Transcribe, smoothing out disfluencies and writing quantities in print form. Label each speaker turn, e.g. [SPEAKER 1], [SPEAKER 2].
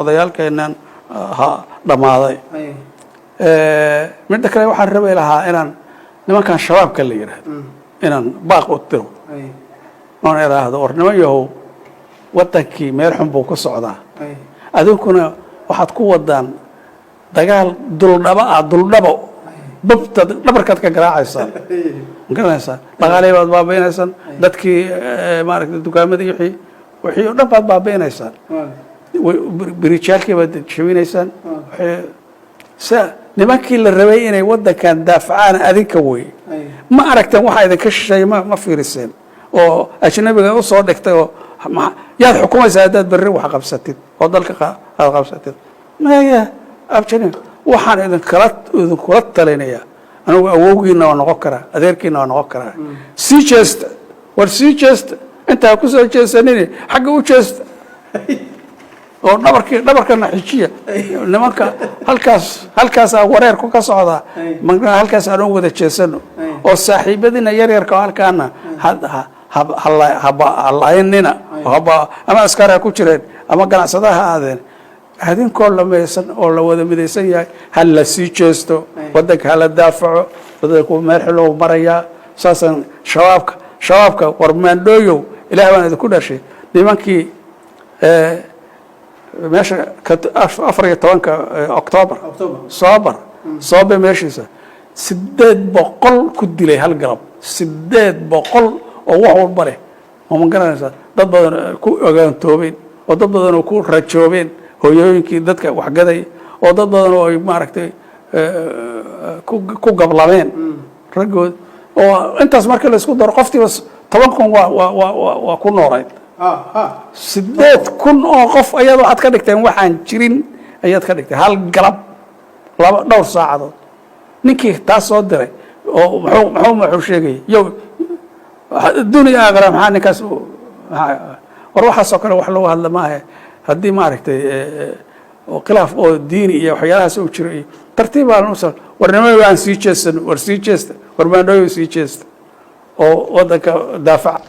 [SPEAKER 1] Odayaalkeenan ha dhammaaday. Midda kale, waxaan rabi lahaa inaan nimankan Shabaabka la yidhaahdo inaan baaq u diro oon idhaahdo: "War niman yahow, waddankii meel xun buu ku socdaa. Adinkuna waxaad ku wadaan dagaal duldhaba ah, duldhabo babtaad dhabarkaad ka garaacaysaan, ma garanaysaa? Dhaqaalihii baad baabi'inaysaan, dadkii maaragtay dukaamadii, wixii oo dhan baad baabi'inaysaan, biriijyaalkii baad jabinaysaan. Nimankii la rabay inay waddankan daafacaan adinka wey. Ma aragteen waxaa idinka shisheeye? Ma fiiriseen oo ajnabiga usoo dhigtay oo yaad xukumaysaa haddaad berri wax qabsatid oo dalka aad qabsatid? Maya, ajnabi. Waxaan idinkula talinayaa anigu, awowgiina waa noqon karaa, adeerkiina waa noqon karaa, sii jeesta, war sii jeesta. Intaa ku soo jeesanini, xagga u jeesta oo dhabarkana xijiya nimanka. Halkaasaa wareerku ka socdaa. Halkaas aan u wada jeesano oo saaxiibadiina yaryarka oo halkaana halaynina, ama askar ha ku jireen ama ganacsadaha ha aadeen. Adinkoo lamaysan oo la wada midaysan yahay, ha la sii jeesto, waddanka hala daafaco. Wadanku meel xilou marayaa. Saasaan Shabaabka war maandhooyow, Ilaah baan idinku dhashay, nimankii meesha 14-ka Octoobar Soobar Soobe meeshiisa 800 ku dilay hal galab, 800 oo wax walba leh, ma garanaysaa? Dad badan ku ogaantoobeen oo dad badan oo ku rajoobeen, hooyooyinkii dadka waxgaday, oo dad badan oo ay maaragtay ku gablameen raggood, oo intaas marka la isku daro qoftiiba 10,000 waa ku noolayd. 8,000 oo qof ayaad waxaad ka dhigteen waxaan jirin ayaad ka dhigteen hal galab, laba dhowr saacadood. Ninkii taas soo diray oo muxuu sheegayay yo dunia aakhira? Maxaa ninkaas war waxaasoo kale wax lagu hadla maaha. Haddii maaragtay oo khilaaf oo diini iyo waxyaalahaas uu jiro iyo tartiib baan usa. War nima, aan sii jeesano, war sii jeesta, war maandhooyo, sii jeesta oo waddanka daafaca.